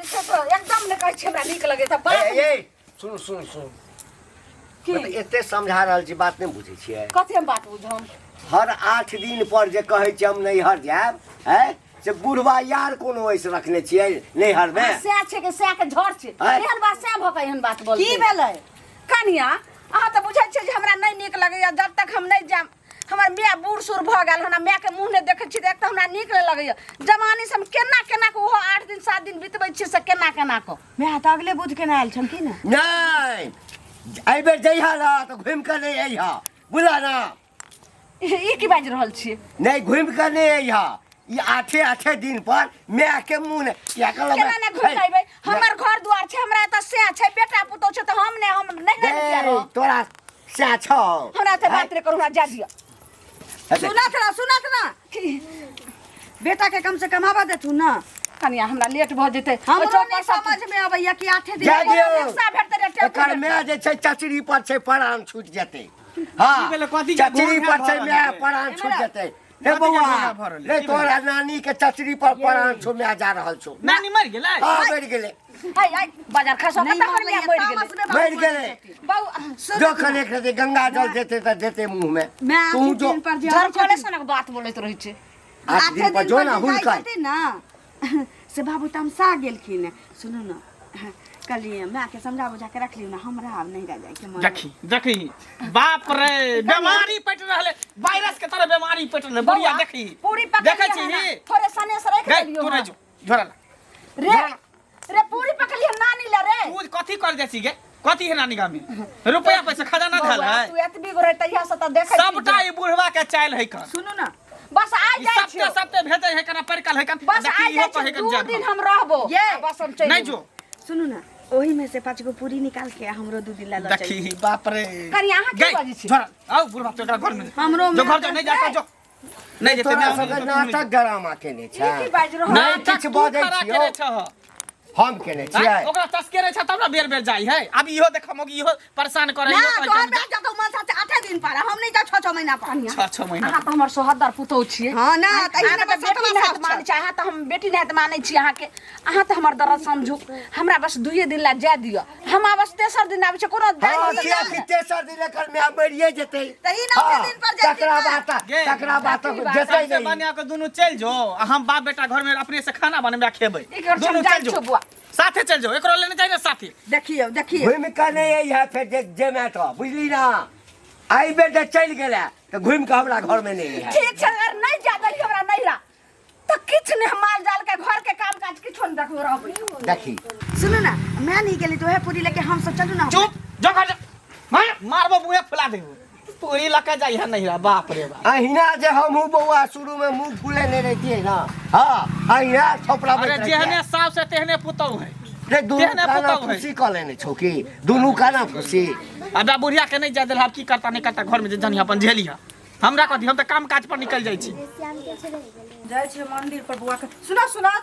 जे छै से एकदम नहि कहै छै हमरा नीक लगै तऽ बात ए ए सुन सुन सुन की मतलब एते समझा रहल छी बात नहि बुझै छियै कथी हम बात बुझम हर 8 दिन पर जे कहै छियै हम नैहर जायब हैं से बुढ़वा यार कोनो ऐसे रखने छियै नैहर मे अहाँ सएह छै कि सएह के झड़ छै आँय? एहन बात सएह भऽ कऽ एहन बात बोलतै की भेलै? कनिया अहाँ तऽ बुझै छियै जे हमरा नहि नीक लगैया जब तक हम नहि जायब हमर माय बूढ़ सूढ़ भऽ गेल हन आ मायके मुँह नहि देखै छी तऽ एक तऽ हमरा नीक नहि लगैया जवानी से हम केना केना कऽ ओहो 8 दिन 7 दिन बितबै छियै से केना केना कऽ माय तऽ अगले बुध के ने आयल छन की ने नहि एहि बेर जइहा ना तऽ घुमि कऽ नहि अइहा बुझला ना ई की बाजि रहल छियै नहि घुमि कऽ नहि अइहा ई आठे आठे दिन पर माय के मुँह नहि किया कहलहुँ केना नहि घुमि कऽ अयबै हमर घर दुआर छै हमरा एतऽ सएह छै बेटा पुतोह छै तऽ हम नहि हम नहि ने गै, रहब। तोरा सएह छौ हमरा से बात नहि करू हमरा जा दिअ सुनत ना सुनत ना बेटा के कम से कम आबऽ देथुन ना कनिया हमरा लेट भऽ जेतै हमरो ओहि चौक नहीं पर सब समझ में अबैया कि आठे दिन जा दियौ रिक्शा भेटतै रे टेम्पू एकर भेटतै। माय जे छै चचरी पर छै प्राण छूटि जेतै हँ की भेलै? कथी के चचरी घोंघा पर छै भरल माय छै? प्राण छूटि जेतै रे कथी के बौआ घोंघा भरल रे छै? की तोरा नानी के चचरी पर प्राण छौ माय जा रहल छौ नानी मरि गेलै हँ मरि गेलै हाय हाय बाजार खसो नहीं कतऽ हमर मरलै, माय मरि गेलै तामस में बाबू मरि गेलै बाबू जखन एक रति गंगा जल देतै तऽ देतै मुँह मे माय तू आठे जो दिन पर जे आबै झरकले छथिन सनक बात बोलैत रहै छै आठ आठे दिन पर जो ना जे जाइ हुनकर छथिन ना से बाबू तमसा गेलखिन सुनू ना कहलियै मायके समझा बुझा के रखलियै ना हमरा आब नहीं रह जाइके मन देखी देखी बाप रे बीमारी पटि रहले वायरस के तरह बीमारी पटि रहले बुढ़िया बौआ, देखी पूरी पकड़ देखै छी ही थोड़े सने से रख गई देलियो तू हन। नहीं जो झोरा ला रे रे पूरी पकड़लियो नानी ले रे तू कथी कर जाइ छी गे कथी है नानी गाम में रुपया पैसा खजाना धल बौआ, है तू एतबी गो रहे तहिया से तऽ देखै छी सबटा जे- ई बुढ़वा के चाइल है कन सुनू ना बस आ ई जाइ सप्ते छियो सप्ते भेजै है कना परिकल है कन बस देखी आ इहो जाइ कहै छियो कन दू जाब दिन हम। हम रहबो ये। आ बस हम चलि नहीं जेबो। जो सुनू ना ओही में से पाँच गो पूरी निकाल के हमरो 2 दिन ला लऽ देखी चलू बाप रे कनी अहाँ की गई, बाजै छी? झोरा आउ बुढ़वा तो एकरा घर में हमरो जो में घर जो नहीं जाता जो नहीं जेते तोरा नहीं सबके नाटक ड्रामा केने ई छै की बाजि रहल नहि नाटक किछु तू बजै खड़ा छियौ केने छह हम केने छियै आँय, ओकरा चस्के रहै छै तब ने बेर बेर जाइ है अब इहो देखम कि इहो परेशान करे ना इहो कहै तोहर छै बेटा तो मन साथे आठे दिन पर हम नहीं जाओ 6 6 महीना पर 6 6 महीना अहाँ तऽ हमर सोहदर पुतोह छियै हाँ ना तऽ अहाँके तऽ बेटी नहि मानै छै अहाँ तऽ हम बेटी नहि मानै छी अहाँके अहाँ तऽ हमर दर्द समझू हमरा बस दुइए दिन ला जाय दिअ हम आब बस तेसर दिन आबै छै कोनो दाय हँ नहि कियाकि तेसर दिन एकर माय मरिए जेतै तऽ ई नौवे हँ, दिन पर जेथिन तकरा ना। बात गे, तकरा बात की बात? जेतै सबसे नहि बढ़िया के दुनू चलि जो आ हम बाप बेटा घर में अपने से खाना बनबे आ खेबै एकर दुनू समझाइ चलि जो छौ बुआ। साथे चलि जो एकरो लेने जाइ ने साथे देखियौ देखियौ घुमि कऽ नहि अइहे फेर जे जेमे तऽ बुझली ना एहि बेर जे चलि गेलै तऽ घुमि कऽ हमरा घरमे नहि अइहे ठीक छै अगर नहि जाय देली हमरा नैहरा तऽ किछु नहि हम माल जाल के घर के काम काज किछो नहि देखबो रहबै देखी सुनू ना मैं नहीं गेली तो वह पूरी लेके हम सब चलू ना चुप जो घर जा मार मारबो मुँहे फुला देबो पूरी लके जाइ है नैहरा बाप रे बाप अहिना जे हमहूँ बौआ शुरूमे मुँह फुलेने रहितियै ना हँ अहिना थोपड़ा अरे जेहने सास है तेहने पुतहु है रे दुनू तेहने काना पुतहु है फूसी कऽ लेने छौ की दुनू काना फूसी अबे बुढ़िया के नहीं जाय देलहा की करता नहीं करता घर में जे जनिहा अपन झेलिहा हमरा कथी हम तऽ काम काज पर निकल जाइ छी जाइ छियै मंदिर पर बौआ के सुना सुना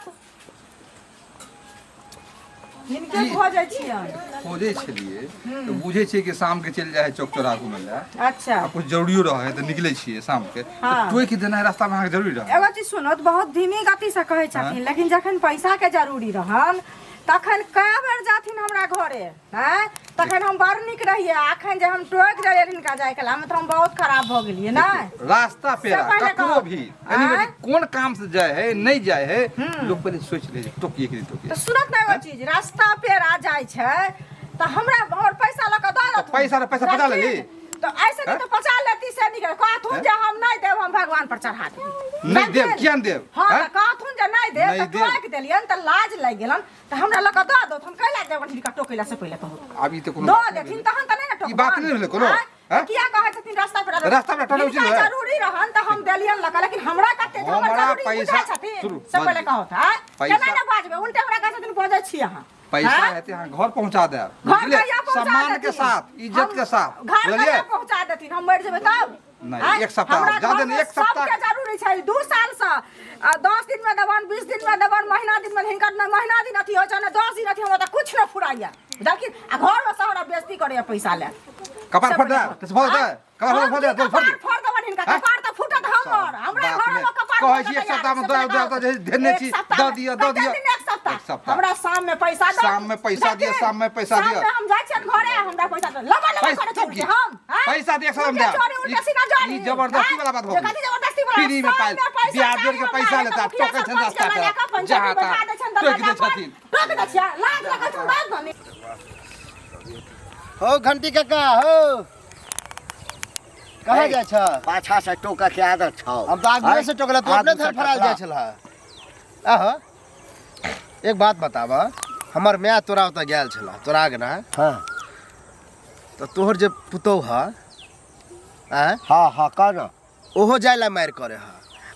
हिनके भऽ जाइ छियनि खोजै छलियै तऽ बुझै छियै कि शामके चलि जाइ है चौक चौराहा घुमै लए अच्छा आ कुछ जरूरियो रहै है तऽ निकलै छियै शामके हाँ। तऽ टोकि देनाइ रास्तामे अहाँके जरूरी रहै एगो चीज सुनो तऽ बहुत धीमी गतिसँ कहै छथिन लेकिन जखन पैसाके जरूरी रहल तखन कए बेर जाथिन हमरा घरे आँय तखन हम बड़ नीक रहियै आ अखन जे हम टोकि देलियै हिनका जाय कला मे तऽ हम बहुत खराब भऽ गेलियै ने रास्ता पेरा से पहिले ककरो कहू। भी यानी आँय? कोन काम से जाए है नहीं जाए है लोग पहले सोच ले टोकिए कि नहीं टोकिए तऽ सुनत ने एगो चीज रास्ता पेरा जाइ छै तऽ हमरा हमर पैसा लऽ कऽ दऽ देथुन पैसा पैसा पचा लेली? तऽ ऐसे नहि तऽ पचा लेती से निकल कहथुन जे हम नहि देब हम भगवान पर चढ़ा देब नहीं देब किया नहीं देब हँ आँय? तऽ कहथुन जे नहि देब नहि तऽ देब। टोकि देलियनि तऽ लाज लागि गेलनि तऽ हमरा लऽ कऽ दऽ दो हम कैला देब हिनका टोकैला से पहिले कहू आब ई तऽ कोनो दऽ बात नहि देथिन भेलै। तहन तऽ नहि ने ई बात नहि भेलै कोनो, आँय? आँय? किया कहै छथिन रास्ता पर रास्ता पर टोकै उचित हिनका है? जरूरी रहन तऽ हम देलियन लऽ कऽ लेकिन हमरा कते हमर हमरा जरूरी पैसा- बुझै छथिन सुनू, से पहिले बाजू। कहू तऽ आँय? पैसा- केना ने बाजबै उल्टे हमरा कहै छथिन बजै छी अहाँ पैसा आँय? हेतै अहाँ घर पहुंचा देब घर बुझलियै कहिया पहुंचा सम्मान के देथिन? साथ इज्जत के हम- साथ घर बुझलियै कहिया पहुंचा देथिन हम मरि जेबै तब नहीं, आँय? एक सप्ताह, हमरा ज्यादा घरमे नहीं, एक सप्ताह। सबके जरूरी छै 2 सालसँ आ 10 दिन में देबन 20 दिन में देबन महीना दिन में हिनकर ने महीना दिन अथी होइ छै ने 10 दिन अथी हमरा तऽ कुछ नहि फुराइया बुझलखिन आ घरमे से हमरा बेइज्जती करैया पैसा लए कपार फट जाए तऽ भऽ जेतै कपार हम फोड़ दे, की फोड़ कपार दे। फोड़ देबनि हिनका हैं? कपार तऽ फूटत हमर हमरा बाप घर रे। मे कपार कहै फूटत छी एक तैयार सप्ताहमे से दऽ बताउ। दऽ दऽ धेने एक छी, सप्ताह दऽ दिअ, दऽ कते दिअ। दिन एक सप्ताह एक सप्ताह। हमरा शाम में पैसा दऽ शाम में पैसा दिअ, देखिन, शाम में पैसा शाम दिअ। में हम जाइ छियनि घरे हमरा पैसा दऽ लबा लबा पैसा करै तब छी की? हम हैं? पैसा दे, एक सप्ताह में उल्टे देब। चोरी उल्टे सीधा जारी ई जबरदस्ती वाला बात भऽ जे गेलै। कथी जबरदस्ती वाला फ्री में शाम पाइ- पैसा बियाह चाही जोड़ के हमरा, पैसा नहि लेता, तऽ मुखिया टोकै छनि सरपंच के रास्ता लऽ पर, कऽ पंचायत जहाँ बैठा तहाँ दै छनि टोकि दै दरवाजा पर, छथिन। टोकि दै छियै लाज लगै छनि दऽ दनी हो घंटी काका हो कहाँ जाइ छ पाछा से टोकऽ के आदत छौ हम तऽ आगुए से टोकला तू अपने आगू से धरफड़ायल जाइ टोकला। छलह आह एक बात बताब हमर माय तोरा ओतऽ गेल छलह तोरा अगना हाँ तऽ तोहर जे पुतोह ह आँय हाँ हाँ कह ना ओहो जाय ला मारि करे ह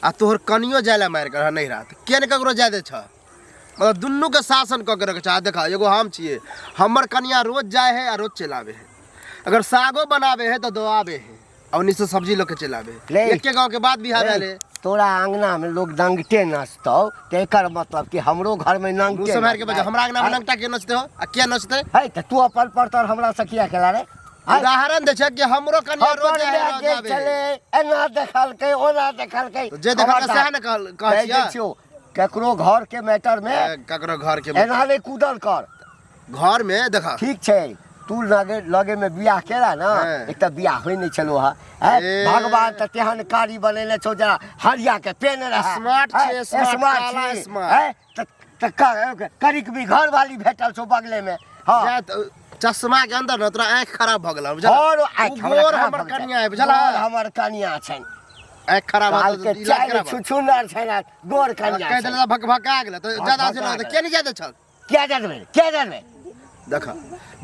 आ तोहर कनियो जाय ला मारि करे ह नैहरा तऽ किया ने ककरो जाय दै छ मतलब दुनू के शासन कऽ के रखै छ आ देखा एगो हम छियै हमर कनिया रोज जाय है आ रोज चलि आबै है अगर सागो बनाबे है तऽ दो आबे है आ ओन्नी से सब्जी लऽ के चलि आबे है ले। एके गाँव के बाद बिहार आयल है तोरा अंगना में लोग नंगटे नचतौ तऽ एकर मतलब कि हमरो घर में नंगटे मुँह सम्हारि के बजा हमरा अंगना में नंगटा के नचते हो आ किया नचते है तऽ तू अपन परतर हमरा से किया केला रे आँय? उदाहरण दै छै कि हमरो कनिया रोज हमर जाय है, माय रोज गेल आबे है। छलै एना देखलकै ओना देखलकै तऽ जे देखलकै हमर सएह ने कहै कहै छियै छियौ केकरो घर के मैटर में ए, ककरो घर के एना नहि कूदल कर घर में देखा ठीक छै तू लगे लगे में बियाह केला ना हाँ। एक तऽ बियाह होइ नहि छलो हा हैं? ए। भगवान तऽ तेहन कारी बनेने छौ जेना हरिया के पेन रहा स्मार्ट छै, हैं? स्मार्ट, स्मार्ट काला छी, स्मार्ट। हैं? तऽ करिक भी घर वाली भेटल छौ बगले में हाँ जा तऽ चश्मा के अंदर न तोरा आँखि खराब भऽ गेल बुझल और उ आँखि हमरा गोर खराब हमर भऽ गेल। कनिया है बुझल गोर हमर कनिया छनि आँखि खराब काल हत के इलाज चारि कराबऽ छुछुनर छनि आ गोर कनिया कहि छनि देले तऽ भकभका गेल तऽ ज्यादा भकभका से गेल। के नहीं जाय छल क्या जानबे क्या जानबे देख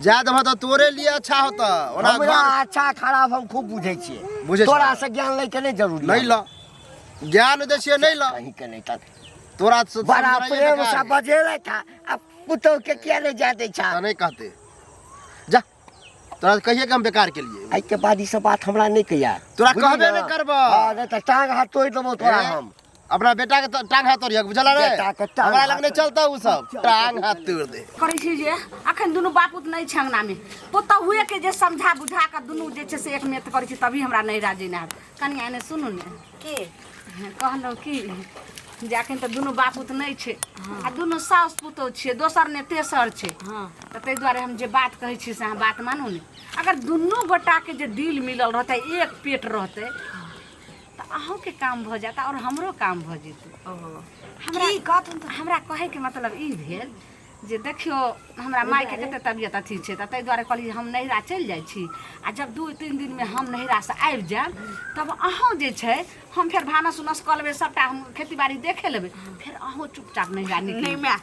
जाय देबह तऽ तोरे लिए अच्छा होता ओना हमरा घर अच्छा खराब हम खूब बुझै छियै बुझै छियै। तोरा से ज्ञान लै के नहि जरूरी नहीं ल ज्ञान दै छियै नहीं ल कहीं के नहीं तऽ तोरा से बड़ा समझाइए प्रेम बेकार से है। बजेलै था आ पुतोह के किया नहीं जाय दै छा तऽ नहीं कहते जा तोरा कहिए के हम बेकार के लिए एहि के बाद ई सब बात हमरा नहि कहिया तोरा बुझली कहबे ना? नहि करबह। हाँ नहि तऽ टांग हाथ तोड़ि देबौ तोरा ए, हम अपना बेटा के टांग हाथ तोड़िए बुझल रे बेटा के टांग हमरा हाथ लग नहीं चलता उ सब टांग हाथ तोड़ दे करै छी जे अखन दुनू बापूत नहि छै अंगनामे पुतहुए के जे समझा बुझा कऽ दुनू जे छै से एक मेत करै छी तभी हमरा नहि राजी नहि हैत कनिया एने सुनू ने के कहलहुँ की जे अखन तऽ दुनू बापूत नहि छै आ दुनू साउस पुतोह छियै दोसर ने तेसर छै तऽ ताहि दुआरे हम जे बात कहै छी से अहाँ बात मानू ने अगर दुनू गोटाके जे दिल मिलल रहतै एक पेट रहतै तऽ अहूँके काम भऽ जायत आओर हमरो काम भऽ जेतै हमरा की कहथुन तऽ हमरा कहैके मतलब ई भेल जे देखियौ हमरा मायके कते तबियत अथी छै तऽ ताहि दुआरे कहलियै हम नैहरा चलि जाइ छी आ जब 2-3 दिनमे हम नैहरासँ आबि जायब तब अहूँ जे छै हम फेर भानस उनस कऽ लेबै सभटा हम खेती बाड़ी देखे लेबै फेर अहूँ चुपचाप नैहरा निकलि नहि माय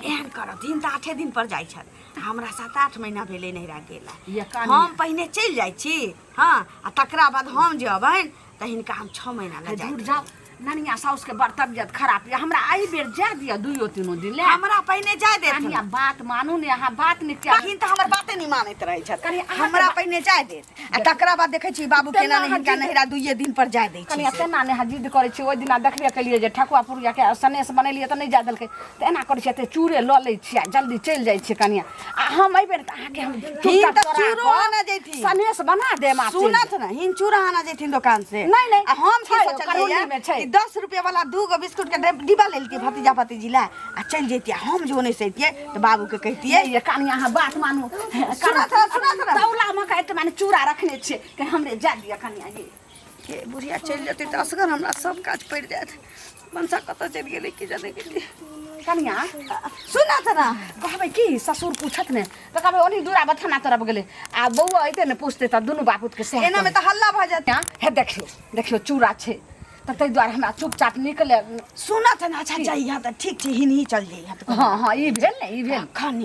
एहन करत दिन तऽ 8 दिन पर जाइ छथि हमरा 7-8 महीना भेलै नैहरा गेला ये कान हम पहिने चलि जाइ छी हँ आ तकरा बाद हम जे अबनि तऽ हिनका हम 6 महीना लए दूर जाय जाउ ननिया साउस के बड़ तबियत खराब यऽ हमरा एहि बेर जाय दिअ दुइयो तीनो दिन ले हमरा पहिने जाय देत कनिया बात मानू ने अहाँ बात ने किया बहिन तऽ हमर बाते नहि मानैत रहै छथि कनि अहाँके हमरा पहिने जाय देत आ तकरा बाद देखै छी बाबू केना तेना ने हिनका अहाँ नैहरा दुइये दिन पर जाय दै कनिया छै तेना ने अहाँ जिद करै छी ओहि दिना देखबे केलियै जे ठकुआ पुड़िया के सनेस बनेलियै तऽ नहि जाय देलकै तऽ एना करै छियै एते चूड़े लऽ लै छियै आ जल्दी चलि जाइ छियै कनिया आ हम एहि बेर तऽ अहाँके हम हिन चुपचाप तऽ चोरा चूरो कऽ आनऽ जैथिन। सनेस बना देब आ चलि सुनत ने हिन चूड़ा आना जैथिन दुकान से नहीं, नहीं, आ हम की छै, सोचलियै करोली में छै। कि 10 रुपया वाला दू गो बिस्कुट के डिब्बा ले लेतियै भतीजा भतीजी ला आ चलि जैतियै हम जो नहि सैतियै तऽ बाबू के कहितियै ये कनिया अहाँ बात मानू सुनत रह, सुनत रह। तौला मे के एते माने चूड़ा रखने छियै कि हमरे जा दिअ कनिया ये के बुढ़िया चलि जेतै तऽ असगर हमरा सब काज पड़ि जायत मनसा कतऽ चलि गेलै की जाने गेलियै कनिया सुनत ने कहबै की ससुर पूछत ने तऽ कहबै ओनी दूरा बथाना तरफ गेलै आ बौआ अयतै ने पूछतै तऽ दुनू बापूत के सएह एना मे तऽ हल्ला भऽ जायत हे देखियौ देखियौ चूड़ा छै तऽ ताहि दुआरे हमरा चुपचाप निकले सुनत ने अच्छा जइहा तऽ ठीक छै हिनही चल जइहा तऽ हँ हँ ई भेल ने ई भेल अखन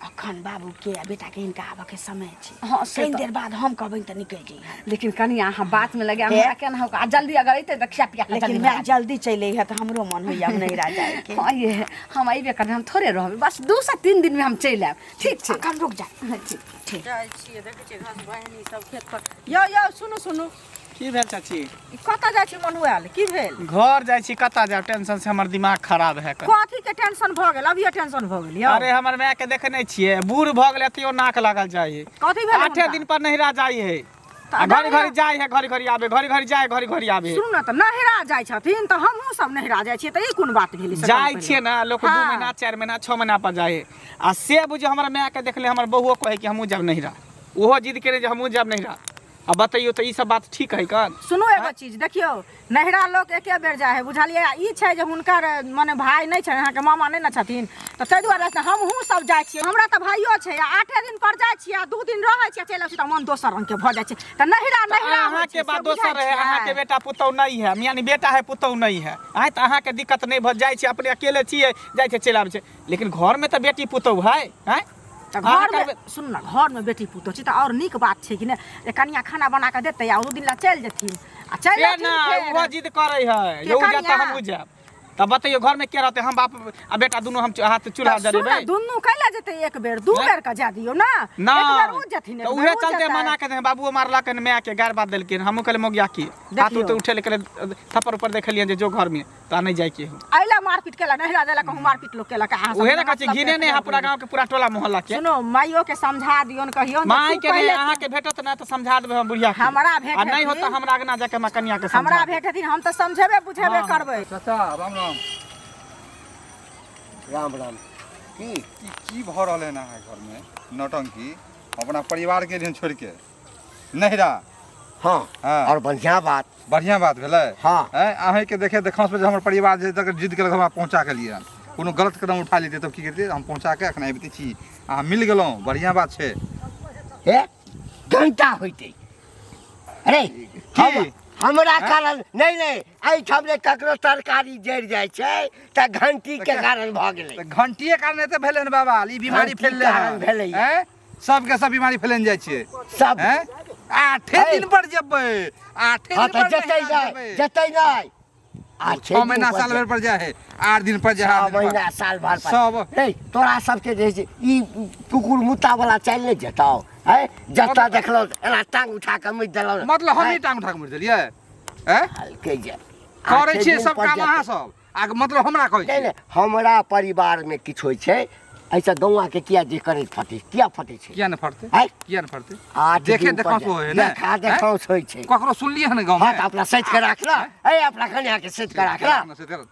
अखन बाबू के आ बेटा के हिनका आबऽ के समय छै हँ, से कनि तऽ- देर बाद हम कहबनि तऽ निकलि जइहा लेकिन कनिया अहाँ बात में लगे हे? हमरा केना हो आ जल्दी अगर अयतै तऽ खिया पिया के लेकिन जल्दी मैं भगा जल्दी चलि अइहा तऽ हमरो मन होइया हम नैहरा जायके देब। हँ ये हम अयबे करबै हम थोड़े रहबै बस 2 से 3 दिन में हम चलि आयब ठीक छै अखन रुक जा हँ, ठीक ठीक जाइ छियै देखै छियै घास बहिनी सब खेत पर यौ यौ सुनू सुनू की भेल चाची ई कतऽ जाइ छी मनुआयल की भेल घर जाइ छी कतऽ जायब टेंशन से हमर दिमाग खराब है कनि। कथी के टेंशन भऽ गेल अभिये टेंशन भऽ गेल यौ अरे हमर माय के देखे नहीं छियै बूढ़ भऽ गेलै तैयो नाक लागल जाइ है कथी भेल आठे हुनका? दिन पर नहिरा जाइ है आ घड़ी घड़ी जाय है घड़ी घड़ी आबे घड़ी घड़ी जाय घड़ी घड़ी आबे। सुनू ने, तऽ नहिरा जाइ छथिन तऽ हमहूँ सब नहिरा जाइ छियै, तऽ ई कोन बात भेलै से? जाइ कहू छियै पहिले। ने लोक 2 महीना 4 महीना 6 महीना पर जाइ है। आ से बुझियौ हमर मायके देखले हमर बहुओ कहै कि हमहूँ जायब नहिरा, ओहो जिद केने जे हमहूँ जायब नहिरा। आ बतैयौ तऽ ई सब बात ठीक है कन? सुनू एगो चीज, देखियौ नहिरा लोक एके बेर जाइ है, बुझलियै? आ ई छै जे हुनकर मने भाय नहि छनि, अहाँके मामा नहि ने छथिन, तऽ ताहि दुआरे से हमहूँ सब जाइ छियै। हमरा तऽ भाइयो छै, आ 8 दिन पर जाइ छियै आ 2 दिन रहै छियै, चलि अबै छियै, तऽ मन दोसर रंगके भऽ जाइ छै। तऽ नहिरा नहिरा होइ अहाँके छै, बात से बुझै दोसर है, छियै? अहाँके बेटा पुतहु नहीं है, यानी बेटा है पुतहु नहीं है, आँय तऽ अहाँके दिक्कत नहीं भऽ जाइ छै, अपने अकेले छियै, जाइ छै चलि आबै छै, लेकिन घरमे तऽ बेटी पुतहु है, आँय? तऽ अहाँ घरमे करबै- सुन ने, घरमे बेटी पुतोह छै तऽ आओर नीक बात छै कि नहि, जे कनिया खाना बना कऽ देतै आ ओ दिन लए चलि जेथिन आ चलि से अयथिन ना फेर। ओहो जिद करै है, के यौ जायब तऽ कनिया? हमहूँ जायब। तऽ बतैयौ घरमे के रहतै? हम बाप आ बेटा दुनू हम हाथ चूल्हा तऽ सुन ने, जरेबै। दुनू कैला जेतै? एक बेर दू नहि। बेर के जाय दियौ ने, ना एक बेर ओ जेथिन, एक तऽ बेर उहे ओ चलते जेतै। मना के बाबुओ मारलक मायके, गारि बात देलखिन। हमहूँ कहलियै मौगिया की हाथ देखियौ। उते उठेले, कहलियै थप्पड़ ऊपर देखलियनि जे जो घरमे तऽ नहि जाइ के हो। अइला मारपीट केलक, नहिरा देलक, कहूँ मारपीट लोक केलक? अहाँ सब उहे ने कहै छी, मतलब घिने नहि है पूरा गाँव के पूरा टोला मोहल्ला के। सुनो, माइयो के समझा दियौन, कहियौन जे माय तू के नहि, पहिले अहाँके भेटत ना तऽ समझा देबै हम बुढ़िया के। हमरा भेट आ नहि होत तऽ हेथिन। हमरा अगना जाके हमरा कनिया के समझा हमरा देबै। भेट हेथिन, हम तऽ समझेबे बुझेबे हँ। करबै। चाचा राम राम। राम राम। की ई की भऽ रहल है अहाँके घरमे नौटंकी? अपना परिवार के लिए छोड़ि के नहिरा? हाँ। हाँ। और बढ़िया बात। बढ़िया बात भेलै? हाँ। आँय, अहींके देखे देखांस पर जे हमर परिवार जे तक जिद केलक हमरा पहुँचा के लिए, कोनो गलत कदम उठा लेतै तब की करतै? हम पहुँचा के एखन आबिते छी, अहाँ मिल गेलहुँ, बढ़िया बात छै। हे घंटा होइतै। अरे की? हमरा कारण नहि, नहि एहिठाम जे ककरो तरकारी जरि जाइ छै तऽ घंटी के कारण भऽ गेलै। तऽ घंटिए कारण एते भेलै हन बाबा, ई बीमारी घंटी फैललै हन। कारण भेलैया। आँय, सबके सब बीमारी फैलने जाइ छै सब। आँय, 8 हे। दिन पर जेबै, 8 हाँ दिन तऽ पर जेतै नहिरा नहि, जेबै। जेतै नहि। आठे 6 दिन महीना पर साल भरि पर जाइ है, 8 दिन पर जाइ है, 6 आठ दिन पर। महीना साल भर पर। सब। नहीं, तोरा सबके जे छै ई कुकुर मुत्ता वाला चालि नहि जेतौ, हैं? जतऽ देखलहुँ एना टांग उठा कऽ मुति देलहुँ। मतलब हमही हैं? टांग उठा कऽ मरि देलियै? आँय? हल्के जे करै आठे छियै दिन सब पर काम जेतै। अहाँ सब, आ मतलब हमरा कहै नहि छियै? नहि, हमरा परिवारमे किछु होइ छै एहिसँ गौआके किया जे करै फटै, किया फटै छै? किया नहि फटतै? आँय? किया नहि फटतै? 8 देखे दिन पर देखांस जे- होइ है ने? देखा देखांस होइ छै। ककरो सुनलियै हन गाँवमे? हाँ तऽ अपना सैत के राख ल, ए अपना कन्या के सैत के राख ल।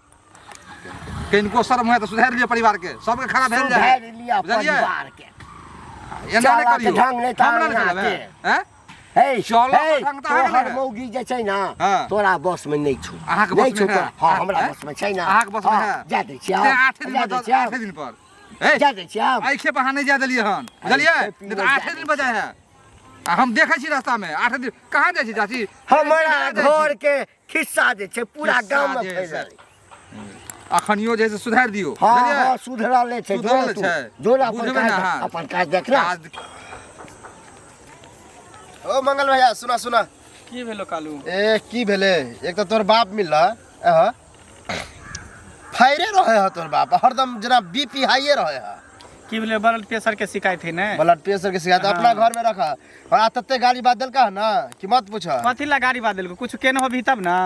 कनिको शर्म हुए तऽ सुधारि लिअ परिवार के, सबके खराब भेल जाइ है। सुधारि लिअ बुझलियै? परिवार के। एना नहि चलऽ के करियौ। ढंग नहि तऽ हमरा नहि अङ्गना चलबै, के। आँय? हे, चलऽ हे, के ढंग तऽ अहाँके तोहर नहि है। मौगी जे छै ना, हाँ। तोरा बस में नहीं छौ। अहाँके नहीं बसमे छौ है? तोरा। हाँ, हमरा आँय? बस में छै ना। अहाँके बसमे हाँ, है? जा दै छियै तेँ हम, 8 दिन जा पर दै छियै हम। 8 दिन पर। हे, जा दै छियै हम। एहि खेप अहाँ नहि जाय देलियै हन, बुझलियै? एहि खेप नहि तऽ नहि 8 जाय दिन पर जाय है। आ हम देखै छी रास्तामे 8 दिन कहाँ जाइ छी चाची? हमरा जाइ छी। घर के खिस्सा जे छै पूरा खिस्सा गाम में जे है से। फैलल। अखनियो जे है से सुधारि दियौ, हाँ बुझलियै? हाँ, सुधरले छै। सुधरल जो तू, छै। जो ना अपन बुझबै काज ने अहाँ। अपन काज देख ना। काज ओ मंगल भैया, सुना सुना। की भेलो कालू? ए की भेलै, एक तऽ तोहर बाप मिलल एह फायरे रहे है तोहर बाप, हरदम जेना बीपी हाइए रहे है। की भेलै? ब्लड प्रेशर के शिकायत है ने? ब्लड प्रेशर के शिकायत अपना घर में रखा, और आ तते गाली बात देलका है ना कि मत पूछ। कथी ला गाड़ी बात देलको? कुछ केने होबही तब ना।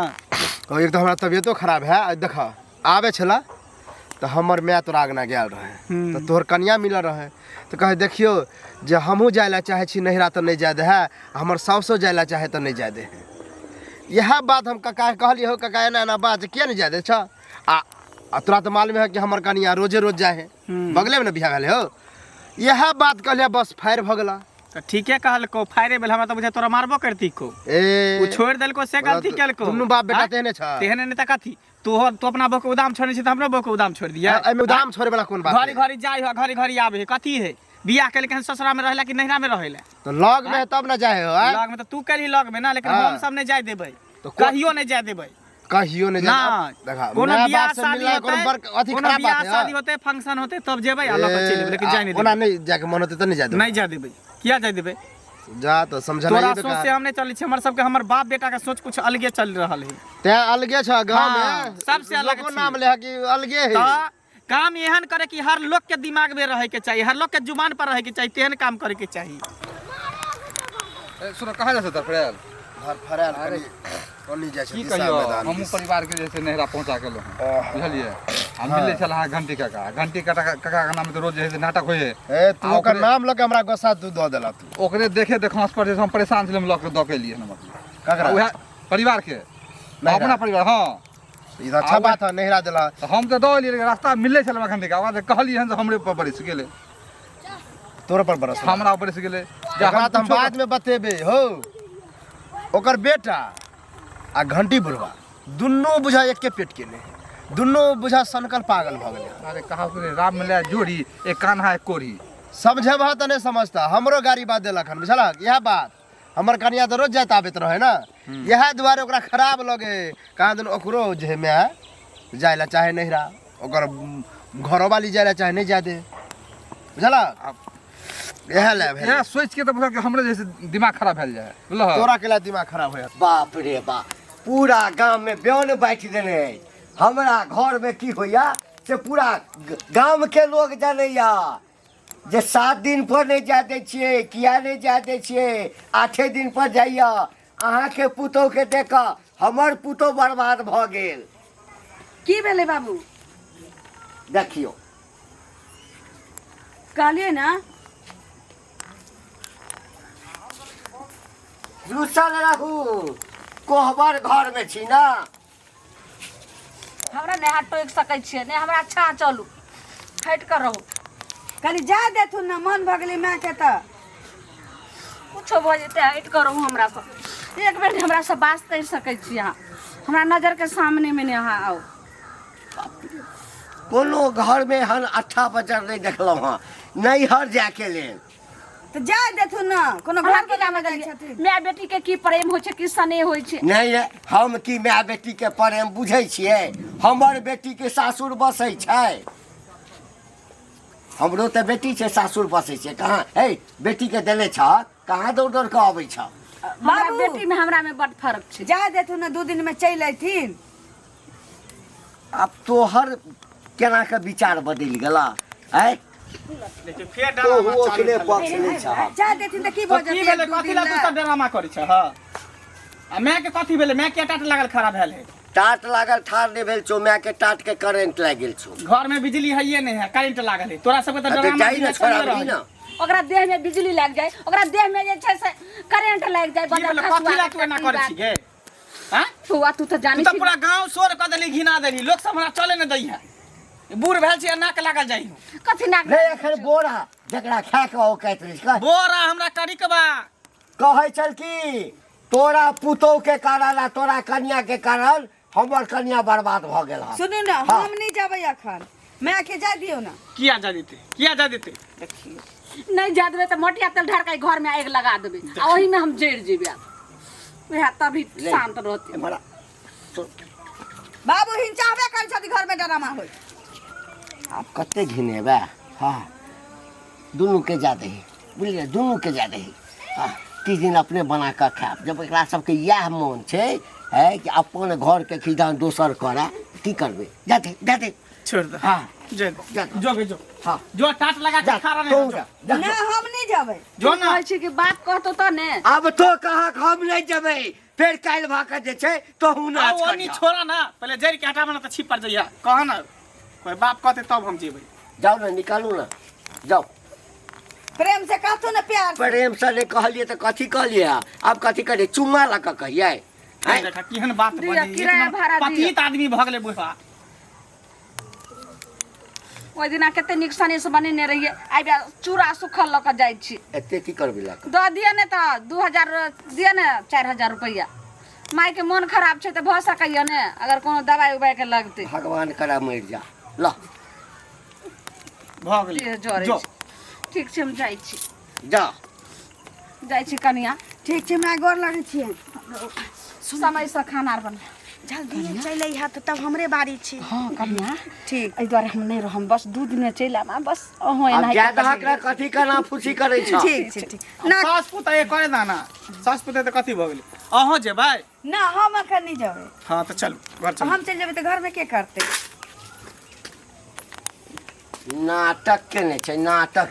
ओ एक तो हमरा तबियतो खराब है, आ देख आबे छला तऽ हमर माय तोरा अगना गेल रहे तऽ तोहर कनिया मिलल रहे, तऽ कहे देखियौ जे हमहूँ जाय लए चाहै छी नहिरा तऽ नहि जाय दे है, हमर साउसो जाय लए चाहे तऽ नहि जाय दे है। इएह बात हम कका के कहलियै, हौ कका एना एना बात किया नहि जाय दे छ? आ तोरा तऽ मालूम है कि हमर कनिया रोजे रोज जाय है, बगलेमे ने बियाह भेलै हौ। इएह बात कहलियै, बस फायर भऽ गेला। तऽ ठीके कहलको, फायरे भेल। हमरा तऽ बुझाय तोरा मारबो करती को। ए ओ छोड़ि देलको से गलती केलको। दुनू बाप बेटा आँय? तेहने छ। तेहने नहि तऽ कथी? तू तू अपना बहू के उदाम छोड़ने छी तऽ हमरो बहू के उदाम छोड़ि दियै। एहिमे उदाम छोड़े वाला कोन बात? घड़ी घड़ी जाइ है, घड़ी घड़ी आबे है, कथी है? बियाह केलकै हन ससुरा में रहला कि नहिरा में रहला? तऽ लग में है तब ना जाए हो। आँय? लग में तऽ तू कैलही लग में ना, लेकिन हाँ। हम सब नहीं जाय देबै, तऽ कहियो नहीं जाय देबै। कहियो नहीं जाए। ना देखा, कोनो माय बियाह बाप से शादी मिलना कोनो होतै, बड़ अथी कोनो खराब बियाह बात है। शादी होतै, फंक्शन होतै तब जेबै आ लऽ कऽ चलि एबै, लेकिन जाय नहीं ओना देबै। नहीं जाके मन होतै तऽ नहीं जाए देबै। नहीं जाय देबै। किया जाय देबै? जा तऽ समझनाइए तोरा तऽ सोच से कहाँ। हम नहीं चलै छी, हमर सबके हमर बाप बेटा के सोच कुछ अलगे चल रहल है। तें अलगे छ गाँव हाँ, में सबसे अलग लोको छी। नाम ले है कि अलगे है। तऽ काम एहन करे कि हर लोग के दिमाग में रहे के चाहिए, हर लोग के जुबान पर रहे के चाहिए, तेहन काम करे के चाहिए। ए, सुनो, कहाँ जाइ छै धरफड़ायल? धरफड़ायल कनी कनी जाइ छै की दिशा कहियो, मैदान हमहूँ दिस। परिवार के जे छै नहिरा पहुँचा के एलहुँ हँ, बुझलियै? आ मिलले छल अहाँ घंटी काका। घंटी काका काका के नाम तऽ रोज जे है से नाटक होइ है। ए तू आ ओकर ओकरे नाम लऽ के हमरा गुस्सा तू दऽ देला तू। ओकरे देखे देखमास पर जे हम परेशान छलियै, हम लऽ के दऽ के एलियै हन मतलब। ककरा? उएह परिवार के। नैहरा। अपना परिवार, हँ। ई तऽ अच्छा आ बात है, नैहरा देला। तऽ हम तऽ दऽ एलियै, लेकिन रास्ता मिलले छल हमरा घंटी काका, ओकरा जे कहलियै हन से हमरे पर बरसि गेलै। तोरा पर बरस? हमरा बरसि गेलै। जे ओकरा तऽ हम कुछो बाद में बतेबे हो। ओकर बेटा आ घंटी बुढ़वा दुनू बुझा एके पेट के ने, दुनू बुझा सनकल पागल भऽ गेलै। अरे कहा सुने राम मिला जोड़ी, एक कान्हा एक कोढ़ी। समझेबह तऽ नहि समझता। हमरो गाड़ी बात देलक हन, बुझलक? इएह बात हमर कनिया तऽ रोज जाइत आबैत रहे ने, इएह दुआरे ओकरा खराब लगे। कहाँ दिन ओकरो जे है माय जाय ला चाहे नहिरा, ओकर घरोवाली जाय ला चाहे नहि जाय दे, बुझलक? इएह लए भेलै। इएह सोचि के तऽ बुझल कि हमरे जे छै दिमाग खराब भेल जाइ है, बुझलह? तोरा के लए दिमाग खराब होय? बाप रे बाप, पूरा गाम में बयान बाँटि देने अछि। हमरा घर में की होइया से पूरा गाम के लोग जानैया जे 7 दिन पर नहि जाय दै छियै। किया नहि जाय दै छियै? 8 दिन पर जाइया। अहाँके पुतोह के देख कऽ हमर पुतोह बर्बाद भऽ गेल। की भेलै बाबू? देखियौ, कहलियै ने। रुसल रहू, कोहबर घर में छी ना। हमरा नहि अहाँ टोकि सकै छियै, नहि हमरा अच्छा चलू, हटि कऽ रहू। कहली जा देथुन ने, मन भऽ गेलै मायके तऽ कुछो भऽ जेतै, हटि कऽ रहू हमरासँ। एक बेर नहि हमरासँ बात करि सकै छी अहाँ, हमरा नजरके सामनेमे नहि अहाँ आउ। कोनो घर में एहन अच्छा बजर नहीं देखलहुँ हँ नैहर जायके लेल। तऽ जा देथुन ने, कोनो घर अहाँ के की जाइ लगलियै? छथिन। माय बेटी के की प्रेम होइ छै, की स्नेह होइ छै? नहीं रे, हम की माय बेटी के प्रेम बुझै छियै? हमर बेटी के सासुर बसै छै, हमरो तऽ बेटी छै, सासुर बसै छै। कहाँ हे बेटी के देने छ, कहाँ दौड़ दौड़ के अबै छ? हमरा बाबू। बेटी में हमरा में बड फर्क छै। जा देथुन ने, 2 दिन में चलि अयथिन। आब तोहर केना के विचार बदलि गेला? आँय? देखियौ फेर ड्रामा तोहू चालू ओकरे भेलै। पक्ष नहि छह। जा देथिन तऽ की भऽ तऽ की जेतै भेलै? एक दू कथी दिन ला तू लए? सब ड्रामा करै छ? हँ, आ माय के कथी भेलै? माय के टाट लागल खड़ा भेल है? टाट लागल ठाढ़ नहि भेल छौ, माय के टाट के करेंट लागि गेल छौ। घर में बिजली है नहीं है, करेंट लागल है। तोरा सबके तऽ तऽ ड्रामा जाही ने बिना चलले छोड़ा रहै। ने। ओकरा देह में बिजली लागि जाय, ओकरा देह में जे छै से करेंट लागि जाय। की भेलै? कथी ला तू एना करै छी गे? हाँ? फुआ, तू तऽ तू जानै तऽ छी। पूरा गांव शोर कऽ देली, घिना देली। लोक सब हमरा चले न दै है। बूढ़ भेल छी, नाक लागल जाइ। कथी नाक? रे एखन बोरा जकरा खा के औकात रहै छै। बोरा हमरा करिक बा। कहै छल कि तोरा पुतोह के कारण आ तोरा कनिया के कारण हमर कनिया बर्बाद भऽ गेल हन। सुनू ने। हाँ। हम नहि जेबै एखन, मायके जाय दियौ ने। किया जा देते? किया जा देते? नहि जा देबै तऽ मोटिया तेल ढार के घर में आगि लगा देबै आ ओही में हम जरि जेबै आब। वएह तभी ले। शांत रहतै। एम्हर आ। बाबू हिन चाहबे करै छथि घर में ड्रामा होय। आब कते घिनेबै? हँ, दुनूके जा दही, बुझलियै? दुनूके जा दही। हँ, किछु दिन अपने बना कऽ खायब। जब एकरा सबके इएह मोन छै है कि अपन घरके खिदान दोसर करए, की करबै? जा दही, जा दही। छोड़ दे। हँ। जो। जा। जो गे जो। हँ। जो, टाट लगा जा के खड़ा तों नहीं जा, जा। ना, हम नहि जेबै। जो ना। कहै छी कि बाप कहतो तऽ ने। आब तो कहाँ हम नहि जेबै, फेर काल्हि भऽ कऽ जे छै तोहू नाच ओनी करिहऽ। छोड़ा ना, पहले जड़ के हटाबे ना तऽ छिप पर जइया। कह ना, कोई बाप कहते तब हम जेबै। जाउ ने, निकालू ने, जाउ। प्रेम से कहथुन ने, प्यार से। प्रेम से नहि कहलियै तऽ कथी कहलियै? आब कथी करियै? चुम्मा लऽ कऽ कहियै? आँय? देखा केहन बात दिअ, बजै। किराया भाड़ा दिअ। पतित आदमी भऽ गेलै बुढ़वा। ओहि दिना कते नीक सनेस बनेने रहियै, आबि चूड़ा सुखल लऽ कऽ जाइ छी। एते की करबै लऽ कऽ? दऽ दिअ ने तऽ 2000 दिअ ने, 4000 रुपैआ। मायके मोन खराब छै तऽ भऽ सकैया ने अगर कोनो दवाइ उवाइके लगतै। भगवान करा मरि जा, ल। भऽ गेलै। देह जरै जो। छै। ठीक छै, हम जाइ छी। जा। जाइ छी कनिया। ठीक छै माय, गोर लगै छियै। समयसँ खाना आर बना। जल्दी चलि अइहा तऽ तब हमरे बारी छी। हँ कनिया। ठीक। एहि दुआरे हम नहि रहम, बस 2 दिन चलि आयब आ बस अहूँ आब एनाहिते जाय दहक करियै। ने, कथी केना फूसी करै छ? ठीक छै, ठीक ना। सास पुत ये करे ना ना, सास पुत तऽ कथी भऽ गेलै? अहाँ जेबै? ना, हम एखन नहि जेबै। हँ तऽ चलू, घर चलू। हम चलि जेबै तऽ घरमे के करतै? नाटक केने छै नाटक।